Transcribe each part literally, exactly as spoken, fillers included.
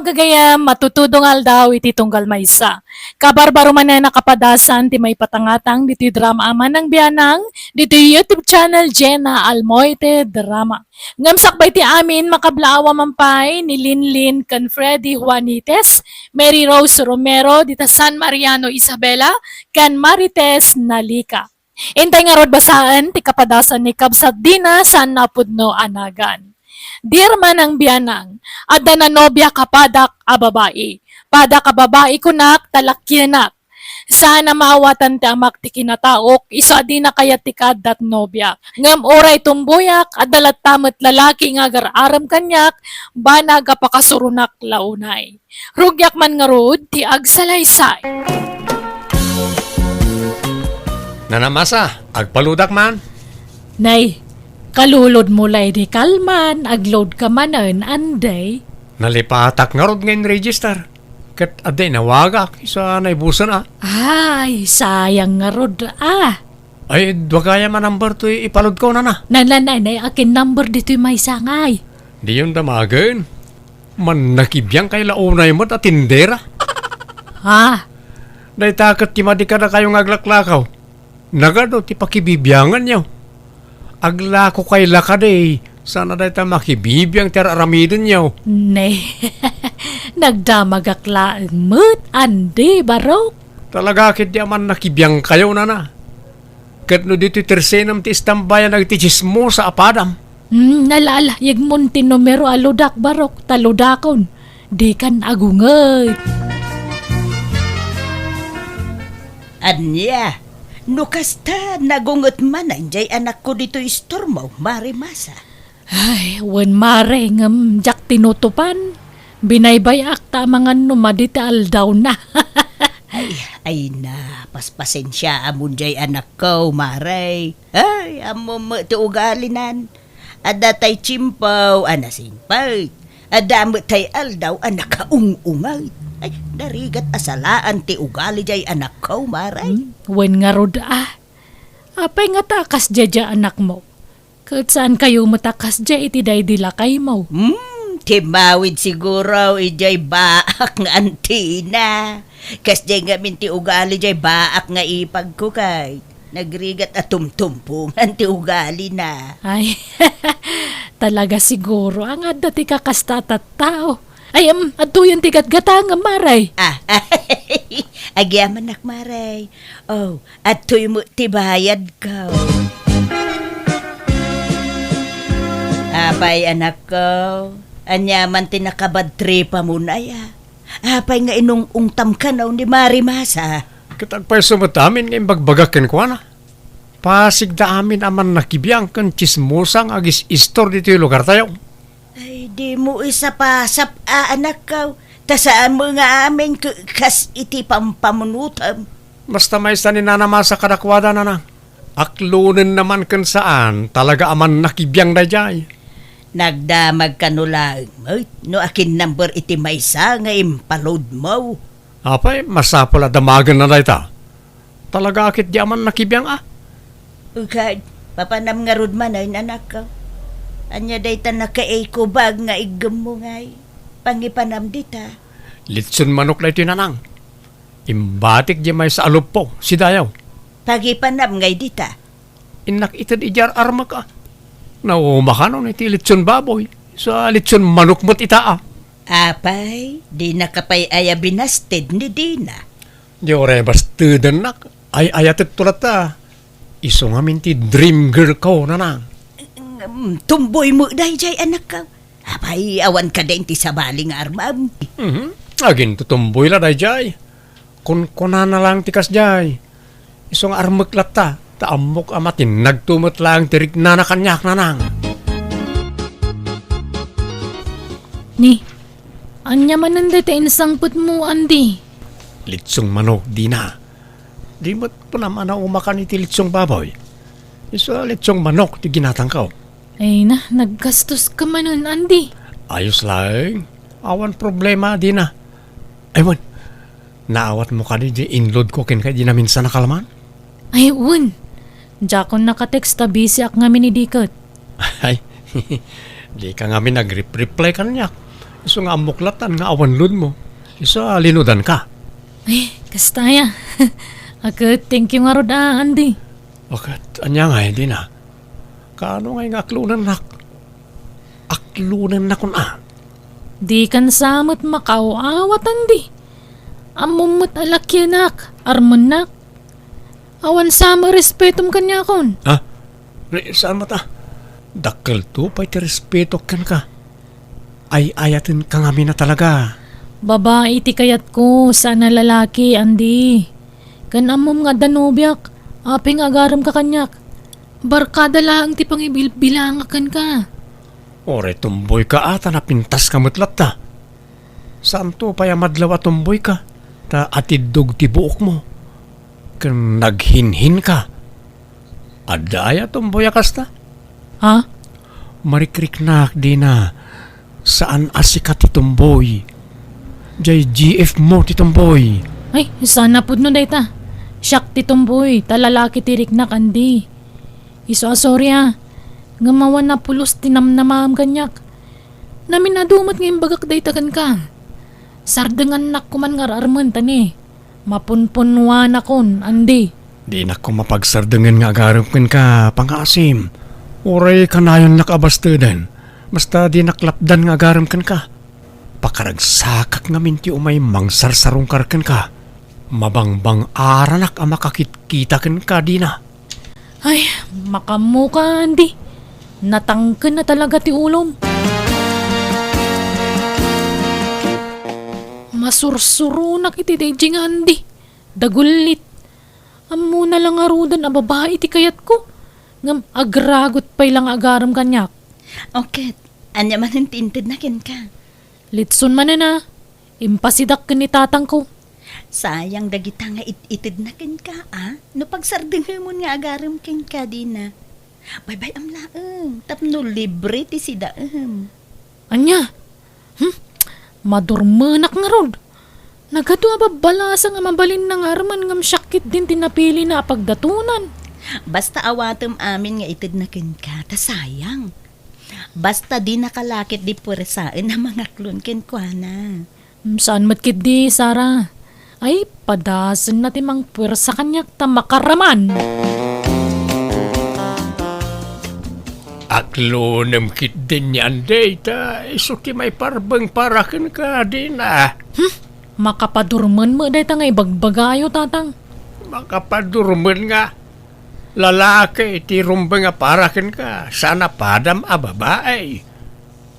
Gagayam, matutudong aldaw iti tunggal maysa. Kabarbaro manen a kapadasan ti maipatangatang ditoy drama a Manang Bianang, ditoy YouTube channel Jenna Almoite Drama. Ngem sakbay ti amin, makablaawa man pay ni Linlin ken Freddy Juanites, Mary Rose Romero dita San Mariano, Isabela, ken Marites Nalica. Intay ngarud basaen ti kapadasan ni Kabsat Dina saan a pudno a nagan. Dear Manang Bianang, adda nanobiak a padak a babai. Padak a babai kunak ta lakienak. Saan a maawatan ti amak ti kinataok, isu a dina kayat ti kaaddat nobiak. Ngem uray tumboyak, adda latta met lalaki nga agar-arem kaniak, banag a pakasuronak la unay. Rugiak man ngarud ti agsalaysay. Nana Masa, agpaludak man. Nay, kalulod mo lay di kalman, agload ka manen, anday. Nalipatak ngarud nga in-register. Ket adda inawagak, isu a naibusen a. Ay, sayang ngarud a. Ay, dua gayam a number toy ipalod ko, nana. Nay, nay, nay, nay, akin number ditoy maysa ngay. Diyon damagen. Mannakibiang kay la unay met a tindera. Ha? Dayta ket ti madi kadakayo nga aglaklakaw. Nagado ti pakibibianganyo. Aglako kay la kadi, saan a dayta makibibiang ti ar-aramidenyo. Ne, nagdamagak laeng met, andi, barok. Talaga ketdi a mannakibiangkayo, nana. Ket no ditoy tersenem ti istambayan dagiti tsismosa a padam. Hmm, ala, ala, yegmon ti numero a ludak, barok, ta ludakon. Dikan agunget. Ania? No kasta, nagunget manen jay anakko ditoy istormo, Mare Masa. Ay, wen, Mare, ngem diak tinutupan. Binaybay-ak ta amangan no madi ti aldawna. Ay, ay na, paspasensiaamon jay anakko, Mare. Ay, ammom met ti ugalinan. Adda tay tiempo a nasingpet. Adda met tay aldaw a nakaung-unget. Ay, narigat a salaan ti ugali jay anakko, Mare. Hmm, wen ngarud a. Apay ngata a kasdiay anakmo? Ket saankayo met a kasdiay iti daydi lakaymo? Hmm, timmawid siguro idiay baak nga antina. Kasdiay ngamin ti ugali jay baak nga ipagko kay nagrigat a tumtumpongan ti ugalina. Ay, talaga siguro nga adda ti kakasta a tattao. Ay, em, adtoyen ti gatgatangem, Mare. Ah, agyamanak, Mare. Oh, adtoy met ti bayadko. Apay, anakko, ania man ti nakabad tripamon aya? Apay nga inung-ungtam kano ni Mare Masa? Ket agpayso met amin nga imbagbagak kenkuana. Pasigda amin a mannakibiang ken tsismosa nga agis-istor ditoy lugartayo. Ay, dimo isapasap a, anakko, ta saan met nga amin ke-, kas iti pampamunotem. Basta maysa ni Nana Masa kadakuada, nana. Aklonenna man ken saan, talaga a mannakibiang daydiay. Nagdamag kano laeng met no akin number iti maysa nga impalodmo. Apay, masapul a damagenna dayta. Talaga a ketdi a mannakibiang a. Ukad, papanam ngarud manen, anakko. Ania dayta nakaikubag nga iggemmo ngay? Pangipanam dita. Litson manok daytoy, nanang. Imbatik di maysa a luppo, sidayaw. Pangipanam ngay dita. Innak ited idiay ar-armek a. Nauma kanon iti litson baboy. Sa litson manok met ita a. Apay, dinaka pay aya binasted ni Dina? Di uray bastedennak. Ay-ayatek to latta. Isu ngamin ti dream girl ko, nanang. Ngem, tumboy met daydiay, anakko. Apay, awan kadi ti sabali nga armam? Mhm. Agintutumboy la daydiay. Kunkunana lang ti kasdiay. Isu nga armek latta, ta ammok a matinnagto met laeng ti riknana kaniak, nanang. Ni, ania manen dayta insangpetmo, Andy? Litsong manok, Dina. Di met kunam a naumakan iti litsong baboy. Isu a litsong manok ti ginatangko. Ay na, naggastos ka manen, Andy. Ayos laeng. Awan problema, Dina. Ay, wen, naawatmo kadi di inload ko kenka idi naminsan a kalman? Ay, wen. Diakon nakatext ta busy ak ngamin idi ket. Ay, di ka ngamin nag-rep-reply kaniak. Isu nga ammok lattan nga awan loadmo. Isu a linudanka. Ay, kasta aya. Aket, thank you ngarud a, Andy. Aket, ania ngay, Dina? Kaano ngay nga aklonennak? Aklonennakon a. Dikan sa met makaaw-awat, Andy. Ammom met a lakienak, armennak. Awan sa met respetom kaniakon. Ha? Re-, saan met a? Dakkelto pay ti respetok kenka. Ay-ayatenka ngamin a talaga. Babai ti kayatko, saan a lalaki, Andy. Ken ammom nga adda nobiak, apay nga agaremka kaniak. Barkada laeng ti pangibilbilangak kenka. Uray tomboyka a ta napintaska met latta. Saanto pay a madlaw a tomboyka, ta atiddog ti buokmo. Ken naghinhinka. Adda aya tomboy a kasta? Ha? Marikriknak, Dina. Saan a sika ti tomboy. Jay G F mo ti tomboy. Ay, saan a pudno dayta. Siak ti tomboy, ta lalaki ti riknak, Andy. Isu a sorry a. Ngem awan a pulos ti namnamaem kaniak. Namin-adu met nga imbagak dayta kenka. Sardengannak koman nga ar-armen ta ni. Mapunpunnuanakon, Andy. Dinak koma pagsardengen nga agarem kenka, pangngaasim. Uray kanayonnak a basteden. Basta dinak lapdan nga agarem kenka. Pakaragsakak ngamin ti umay mangsarsarungkar kenka. Mabangbang-aranak a makakitkita kenka, Dina. Ay, makaammoka, Andy. Natangken na talaga ti ulom. Masursuronak iti daydi nga Andy. Dagullit. Ammona la ngaruden a babai ti kayatko. Ngem agragot pay la nga agarem kaniak. O ket, ania manen ti intedna kenka? Litson manen a. Impasidak ken ni tatangko. Sayang dagita nga it-itedna kenka, a? No pagsardengemon nga agarem kenka, Dina. Baybay-am laeng, tapno libre ti sidaem. Ania? Hmm? Madurmenak ngarud. Nagadu a babbalasang a mabalin nga armen ngem siak ketdin ti napilina a pagdatonan. Basta awatem amin nga itedna kenka, ta sayang. Basta dinaka la ketdi puersaen a mangaklon kenkuana. Mm, saan met ketdi, Sara. Ay, padasenna ti mangpuersa kaniak ta makaraman. Aklonem ketdin ni Andy ta isu ti maiparbeng para kenka, Dina. Hmm? Makapadurmen met dayta nga ibagbagayo, Tatang. Makapadurmen nga lalaki ti rumbeng a para kenka, saan a padam a babai.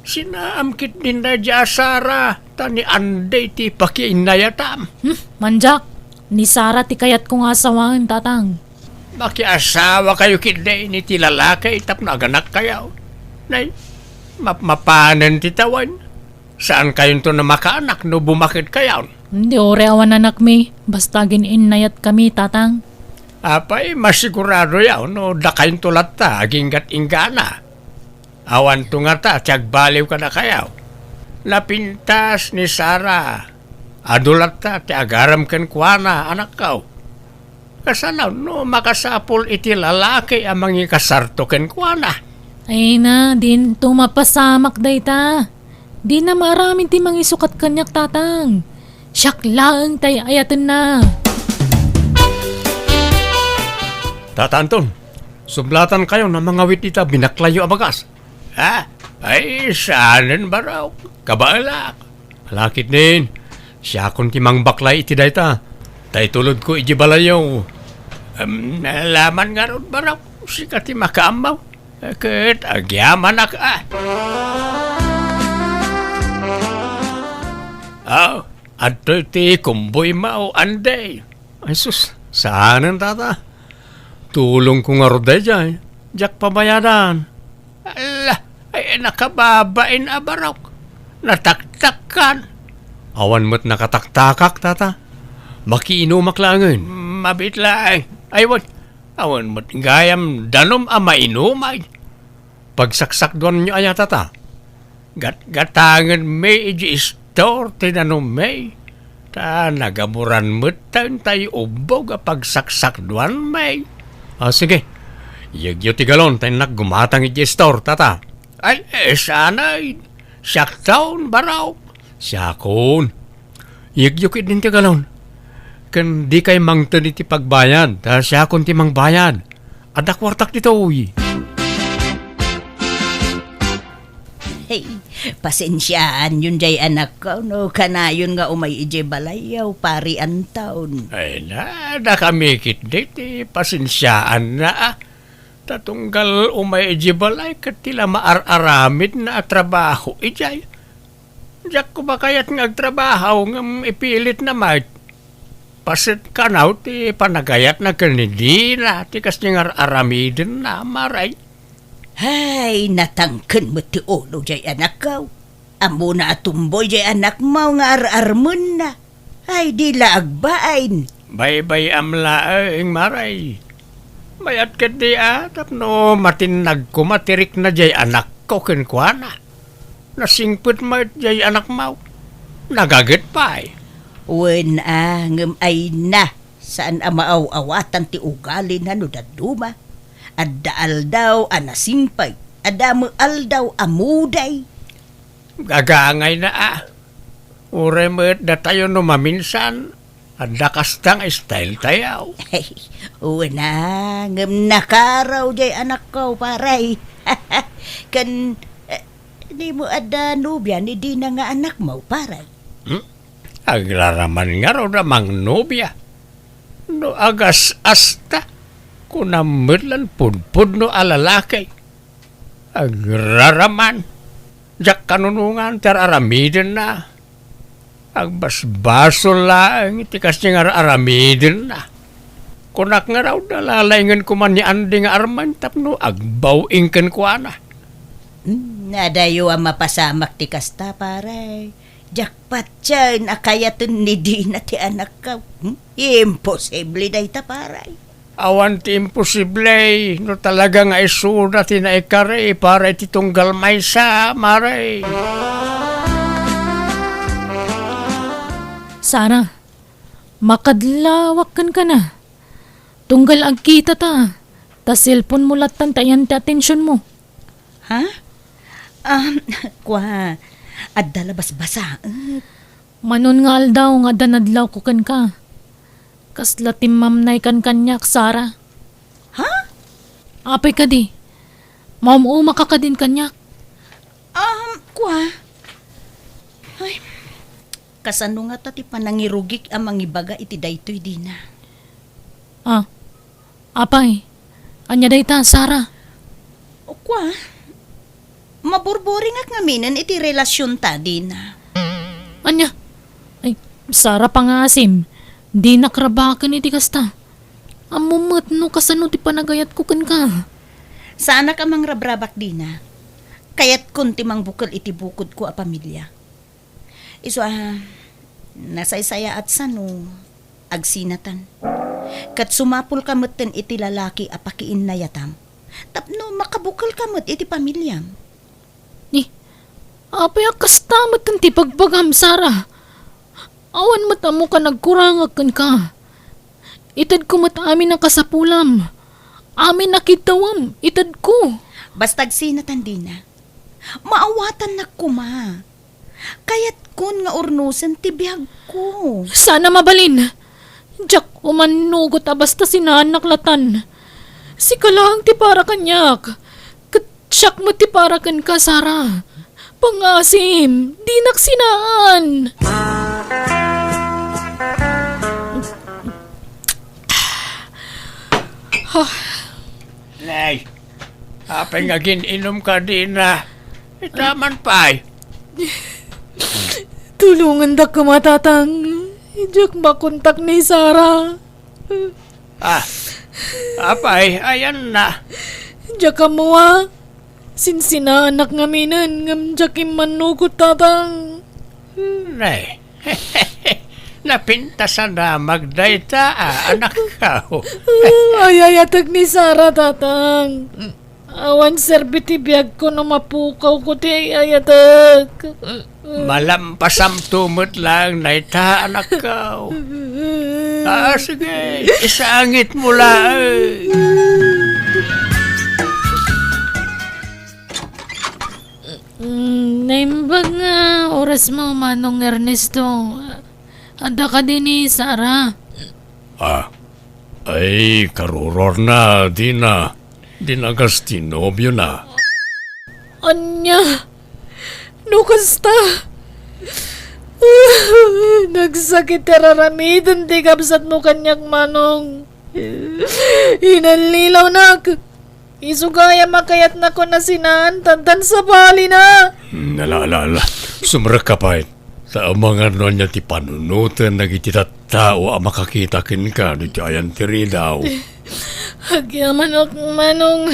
Sinaam ketdin daydi a Sara, ta ni Andy ti pakiinayatam. Hmm, mandiak, ni Sara ti kayatko nga asawaen, Tatang. Makiasawakayo ketdi iti lalaki tapno aganakkayo. Nay, map-, mapanen ti tawen. Saankayonto a makaanak no bumakedkayon. Di, uray awan anakmi, basta agin-innayatkami, Tatang. Apay, masiguradoyo no dakayonto latta aginggat-inggana. Awanto ngata ti agbaliw kadakayo. Napintas ni Sara. Adu latta ti agarem kenkuana, anakko. Kasano no makasapul iti lalaki a mangikasarto kenkuana? Ay na, dinto mapasamak dayta. Dina maaramid ti mangisukat kaniak, Tatang. Siak laeng ti ay-ayatenna. Tata Anton, sublatankayon a mangawit ita binaklayyo a bagas. Ha? Ay, saanen, barok. Kabaelak. Ala ketdin, siakon ti mangbaklay iti dayta. Ta itulodko iti balayyo. Em, laman ngarud, barok. Sika ti makaammo. Ket agyamanak a. Ah, adtoy ti kumboymo, Andy. Ay sus, saanen, Tata. Tulongko ngarud daydiay. Diak pabayadan. Ala, ay, nakababain a barok. Nataktakkan. Awan met nakataktakak, Tata. Makiinumak laengen. Mabiit laeng. Ay, wen, awan met gayam danum a mainumay. Pagsaksakduanyo aya, Tata? Gatgatangenmi iti istor ti danummi, ta nagaburan met ta intay ubbog a pagsaksakduanmi. Ah, sige. Iyegyo ti galon ta innak gumatang iti istor, Tata. Ay, eh, sanay. Siakton, baro. Siakon. Yegyo ketdin ti galon. Ken dikay mangted iti pagbayad, ta siakon ti mangbayad. Adda kuartak ditoy. Hey, pasensiaanyon jay anakko no kanayon nga umay idiay balayyo, Pari Anton. Ay na, dakami ketdi ti pasensiaanna, a. Ta tunggal umay idiay balay ket ti la maar-aramidna a trabaho idiay. Diak koma kayat nga agtrabaho ngem ipilitna met. Paset kano ti panagayatna ken ni Dina ti kasdi nga ar-aramidenna, Mare. Hay, natangken met ti ulo jay anakko. Ammona a tumboy jay anakmo nga ar-armenna. Ay, di la agbain. Baybay-am laeng, Mare. Mayat ketdi a tapno matinnag koma ti rikna jay anakko kenkuana. Nasingpet met jay anakmo. Nagaget pay. Wen a, ngem ay na, saan a maaw-awatan ti ugalina no dadduma. Adda aldaw a nasingpet, adda met aldaw a muday. Gagangayna a. Uray met datayo no maminsan, adda kasta nga style tayo. Wen a, ngem nakaraw jay anakko, Pare. Ken, eh, dimo adda nobia ni Dina nga anakmo, Pare? Hmm? Agraraman ngarud a mangnobia. No agas-asta, kunam met la pudpudno a lalaki. Agraraman. Diak kanunongan ti ar-aramidenna. Agbasbasol laeng iti kasdi nga ar-aramidenna. Kunak ngarud a lalaingen koma ni Andy nga armen tapno agbaw-ing kenkuana. Hmm, adayo a mapasamak ti kasta, Pare. Diak patien a kayaten ni Dina ti anakko. Hmm? Imposible dayta, Pare. Awan ti imposible no talaga nga isuda ti naikari para iti tunggal maysa, Mare. Sara, makadlawak kenkana. Tunggal agkita ta, ta cellphone mo lattan ti ayan ti atensiyon mo. Ha? Um, kua, adda la basbasaek. Manon nga aldaw nga adda nadlawko kenka. Kasla timmamnaykan kaniak, Sara. Ha? Apay kadi? Maum-umaka kadin kaniak? Um, kua? Ay, kasano ngata ti panangirugik a mangibaga iti daytoy, Dina? Ah, apay, ania dayta, Sara? O, kua, maburburingak ngaminen iti relasionta, Dina. Ania? Ay, Sara, pangasim, dinak rabaken iti kasta. Ammom met no kasano ti panagayatko kenka. Saanak a mangrabrabak, Dina. Kayatkon ti mangbukel iti bukodko a pamilia. Isu a, nasaysayaat sano agsinatan. Ket sumapulka metten iti lalaki a pakiinnayatam tapno makabukelka met iti pamiliam. Ni, apay a kasta metten ti bagbagam, Sara? Awan met ammoka nagkurangak kenka. Itedko met amin a kasapulam. Amin a kiddawam, itedko. Basta agsinatan, Dina. Maawatannak koma. Kayatkon nga urnosen ti biagko. Saan a mabalin. Diak umannugot a basta sinaannak latan. Sika laeng ti para kaniak. Ket siak met ti para kenka, Sara. Pangasim, dinak sinaan. Ah. Nay, apay nga agin-inumka, Dina? Itaman pay. Tulongandak koma, Tatang. Diak makontak ni Sara. Ah, apay, ayanna? Diak ammo a. Sinsinaanak ngaminen, ngem diak immannugot, Tatang. Nay, napintasan a magdayta, a, anakko. Ay, ayatek ni Sara, Tatang. Awan serbi ti biagko no mapukawko ti ay-ayatek. Malampasamto met laeng dayta, anakko. Ah, sige, isangitmo laeng. Mm, naimbag Kas mo, Manong Ernesto, adda kadi ni Sara? Ah, ay, karuruarna, Dina. Dinagas ti nobiona. Ania? No kasta? Nagsakit ti ar-aramiden ti kabsatmo kaniak, Manong. Inallilawnak. Isu gayam a kayatnakon a sinaantan tan sabalina. Hmm, ala, ala, ala. Sumrekka pay. Ta amangan no ania ti panunoten dagiti tattao a makakita kenka no ti ayan ti ridaw. Agyamanak, Manong.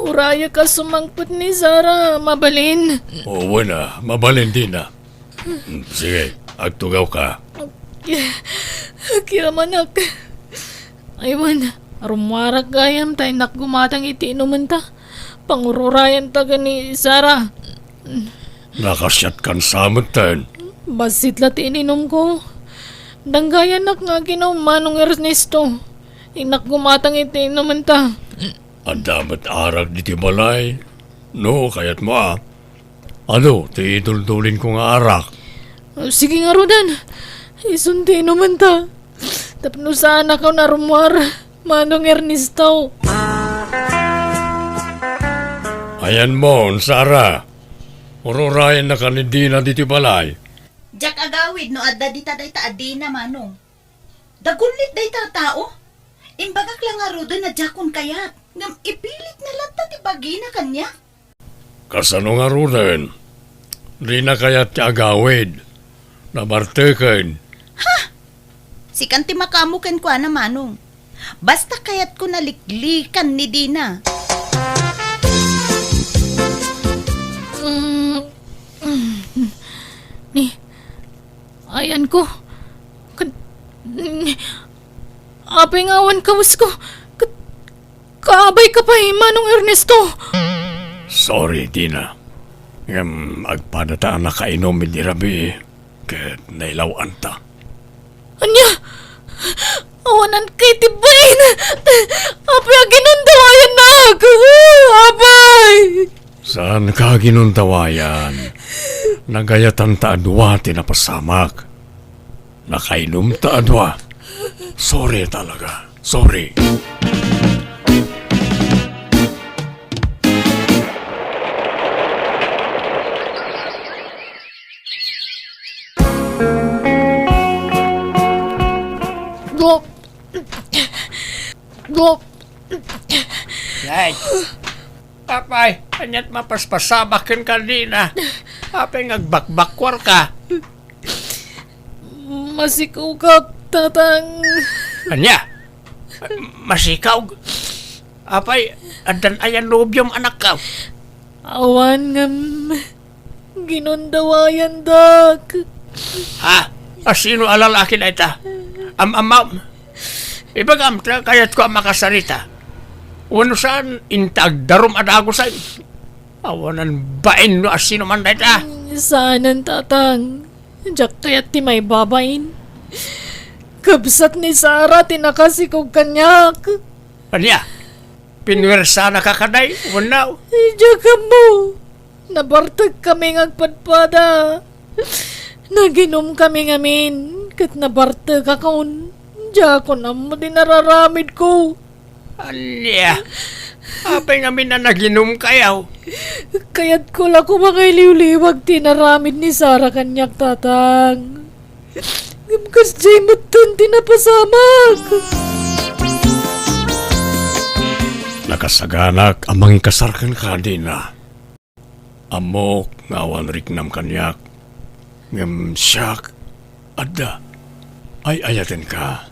Urayek a sumangpet ni Sara. Mabalin? O, wen a, mabalin, Dina. Hmm, sige, agtugawka. Agyamanak. Ay wen, rummuarak gayam ta innak gumatang iti inumenta. Pangururayanta ken ni Sara. Nakasiatkan sa metten. Bassit la ti ininumko. Danggayannak nga aginom, Manong Ernesto. Innak gumatang iti inumenta. Adda met arak ditoy balay. No, kayatmo a. Adu ti iduldulinko nga arak. Sige ngaruden. Isun ti inumenta. Tapno saanakon a rummuar, Manong Ernesto. Ayanmon, Sara. Ururayennaka ni Dina ditoy balay. Diak agawid no adda dita dayta a Dina, Manong. Dagulit dayta a tao. Imbagak la ngaruden a diakon kayat, ngem ipilitna latta ti bagina kaniak. Kasano ngaruden? Dina kayat ti agawid. Nabarteken. Ha? Sikan ti makaammo kenkuana, Manong. Basta kayatko naliklikan ni Dina. Mm, mm, ni, ayanko. Ket, ni, apay nga awan kawesko? Ket, kaabayka pay, Manong Ernesto. Sorry, Dina. Ngem agpadata a nakainom idi rabii, ket nailaw-anta. Ania? Awanan kay ti bain! Apay a ginundawayannak! Apay! Saanka a ginundawayan. Nagayatanta a dua ti napasamak. Nakainumta a dua. Sorry talaga. Sorry. Dok! Dok! Ay. Apay, ania't mapaspasamak kenka, Dina? Apay nga agbakbakkuarka? Masikugak, Tatang. Ania? Masikaw? Apay, addan aya nobiom, anakko? Awan ngem ginundawayandak. Ha? Asino a lalaki dayta? Am-amam. Ibagam ta kayatko a makasarita. Wenno saan, inta agdarum a dagusen. Awanan bain no asino man dayta. Saanen, Tatang. Diak kayat ti maibabain. Kabsat ni Sara ti nakasikog kaniak. Ania? Pinuersanaka kadi wenno? Diak ammo. Nabartekami nga agpadpada. Naginumkami ngamin, ket nabartekakon. Diakon ammo ti nararamidko. Ania? Apay ngamin a naginumkayo? Kayatko la koma nga iliwliwag ti inaramid ni Sara kaniak, Tatang. Ngem kasdiay metten ti napasamak. Nakasaganak a mangikasar kenka, Dina. Ammok nga awan riknam kaniak, ngem siak, adda, ay-ayatenka.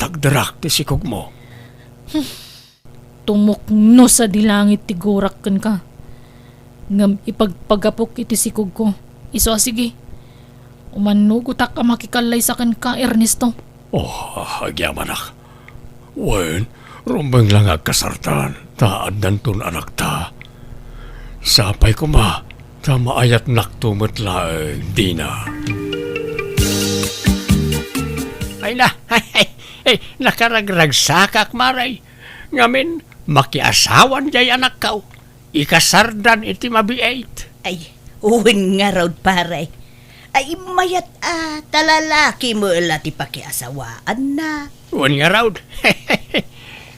Tagderak ti sikogmo. Tumuknos a di langit ti gurak kenka, ngem ipagpagapok iti sikogko. Isu a sige, umannugotak a makikallaysa kenka, Ernesto. Oh, agyamanak. Wen, rumbeng la nga agkasartan, ta addanton anakta. Sapay koma, ta maayatnakto met laeng, Dina. Ay na, ay, ay, ay, nakaragragsakak, Mare. Ngamin, makiasawan jay anakko. Ikasardan iti mabiit. Ay, Wen ngarud, pare. Ay, mayat a, ta lalaki met la ti pakiasawaanna. Wen ngarud.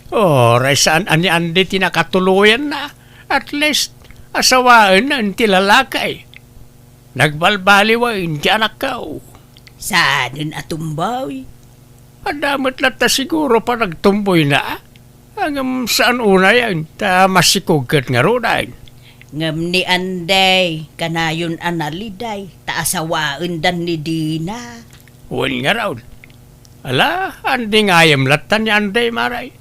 Oray saan a ni Andy ti nakatuloyanna. At least, asawaenna ti lalaki. Nagbalbaliwen ti anakko. Saanen a tumboy? Adda met latta siguro panagtumboyna. Ngem saan unayen, ta masikog ket ngaruden. Ngem ni Andy, kanayon a naliday, ta asawaendan ni Dina. Wen ngarud. Ala, Andy ngayem latta ni Andy, mare.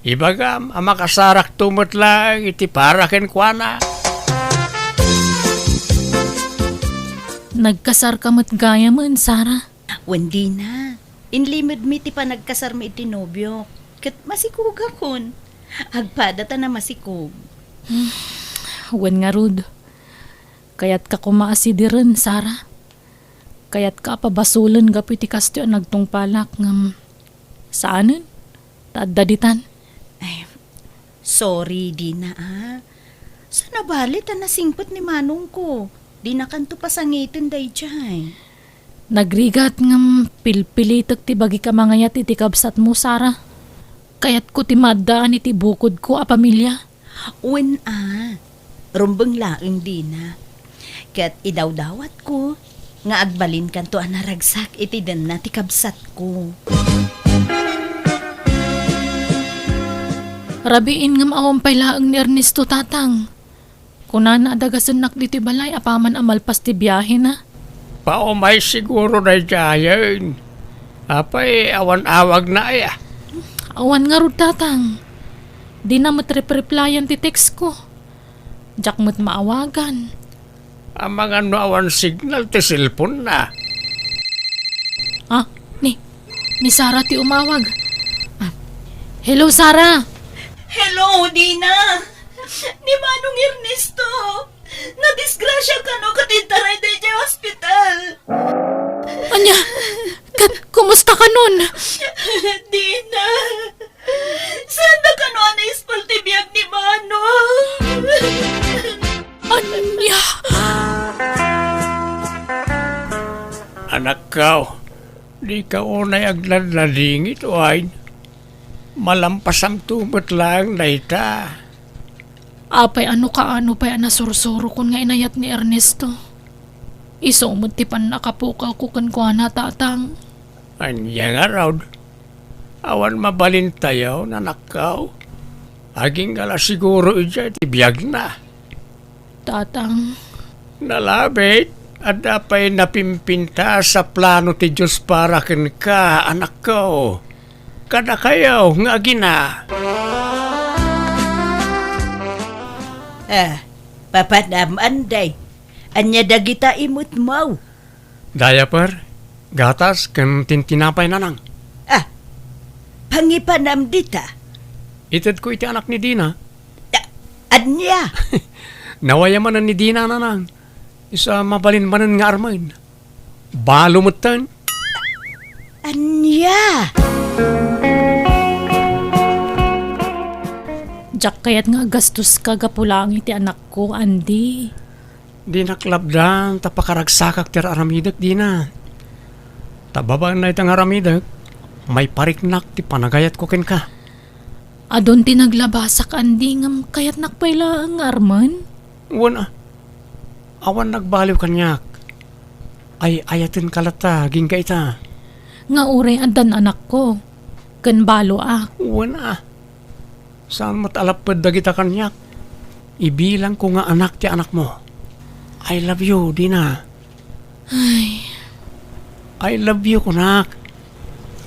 Ibagam a makasarakto met laeng iti para kenkuana. Nagkasarka met gayamen, Sara? Wen, Dina. Inlimedmi ti panagkasarmi iti nobiok. Ket masikogakon. Agpada ta namasikog. Wen ngarud, kayatka koma a sidiren, Sara. Kayatka a pabasolen gapu iti kastoy a nagtungpalak ngem saanen ta adda ditan. Ay, sorry, Dina, a. Saan a bale ta nasingpet ni manongko. Dinakanto pasangiten daydiay. Nagrigat ngem pilpilitek ti bagik a mangayat iti kabsatmo, Sara. Kayatko ti maaddaan iti bukodko a pamilia. Wen a, rumbeng laeng, Dina. Ket idawdawatko nga agbalinkanto a naragsak iti denna ti kabsatko. Rabiin ngem awan pay laeng ni Ernesto, Tatang. Kunana a dagasennak ditoy balay apaman a malpas ti biahena. Paumay siguro daydiayen. Apay, awan awagna aya? Awan ngarud, Tatang. Dina met repreplayan ti textko. Diak met maawagan. Amangan no awan signal ti cellphone-na. Ah, ni, ni Sara ti umawag. Ah, hello, Sara. Hello, Dina. Ni Manong Ernesto, nadisgrasya kano ket intaray daydiay ospital. Ania? Ket kumusta kanon? Dina, saan da kano a naisbal ti biag ni Manong? Ania? Anakko, dika unay agnadnadingit, wen. Malampasamto met laeng dayta. Apay, no kaano pay a nasursurokon nga inayat ni Ernesto? Isu met ti pannakapukawko kenkuana, Tatang. Ania ngarud? Awan mabalintayo, anakko. Agingga la siguro idiay ti biagna. Tatang. Nalabit, adda pay napimpintas a plano ti Dios para kenka, anakko. Kadakayo nga agina. Ah, papanam, Andy. Ania dagita imutmo? Diaper, gatas, ken tintinapay, Nanang. Ah, pangipanam dita? Itedko iti anak ni Dina. Ta-, ania? Nawayamanen ni Dina, Nanang. Isu a mabalin manen nga armen. Balo metten. Ania? Diak kayat nga agastoska gapu laeng iti anakko, Andy. Dinak labdan ta pakaragsakak ti ar-aramidek, Dina. Ta babaen dayta nga aramidek, maipariknak ti panagayatko kenka. Adun ti naglabasak, Andy, ngem kayatnak pay laeng nga armen? Wen a. Awan nagbaliw kaniak. Ay-ayatenka latta, agingga ita. Nga uray addan anakko, ken baloak. Wen a. Saan met a lapped dagita kaniak? Ibilangko nga anak ti anakmo. I love you, Dina. Ay. I love you, kunak.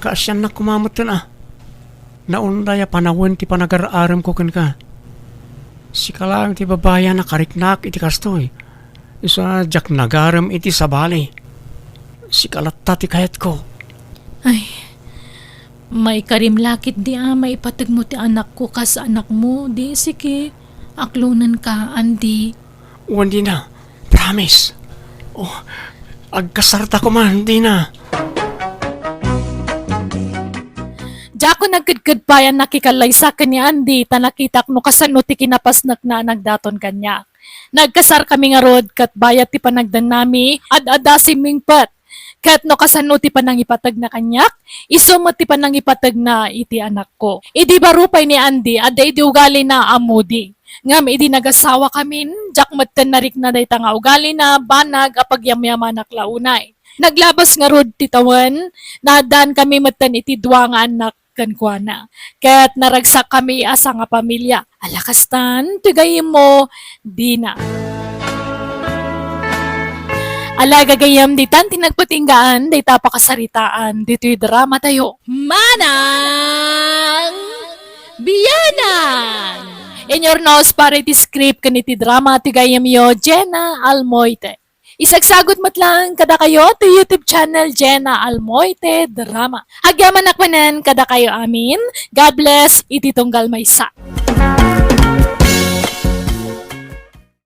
Kaasiannak koma metten a. Naunday a panawen ti panagar-aremko kenka. Sika laeng ti babai a nakariknak iti kastoy. Isu a diak nagarem iti sabali. Sika latta ti kayatko. Ay, maikarim la ketdi a maipategmo ti anakko kas anakmo, di sige, aklonenka, Andy. Wen, Dina, promise. Oh, agkasarta koma, Dina. Diakon agkedked pay a nakikallaysa ken ni Andy ta nakitak no kasano ti kinapasnekna a nagdaton kaniak. Nagkasar kami ngarud ket bayat ti panagdannami, ad-adda simmingpet. Ket no kasano ti panangipategna kaniak, isu met ti panangipategna iti anakko. Idi baro pay ni Andy, adda idi ugalina a moody. Ngem idi nagasawa kamin, diak metten narikna dayta nga ugalina, banag a pagyamyamanak la unay. Naglabas ngarud ti tawen, naaddaan kami metten iti dua nga annak kenkuana. Ket naragsak kami a sangapamilia. Ala kastan, ti gayyemmo, dina. Ala gagayyem, ditan ti nagpatinggaan dayta pakasaritaan ditoy drama tayo. Manang Bianang! Inurnos para iti script ken iti drama ti gayyemyo, Jenna Almoite. Isagsagut met lang kadakayo ti YouTube channel Jenna Almoite Drama. Agyamanak manen kadakayo amin. God bless iti tunggal maysa.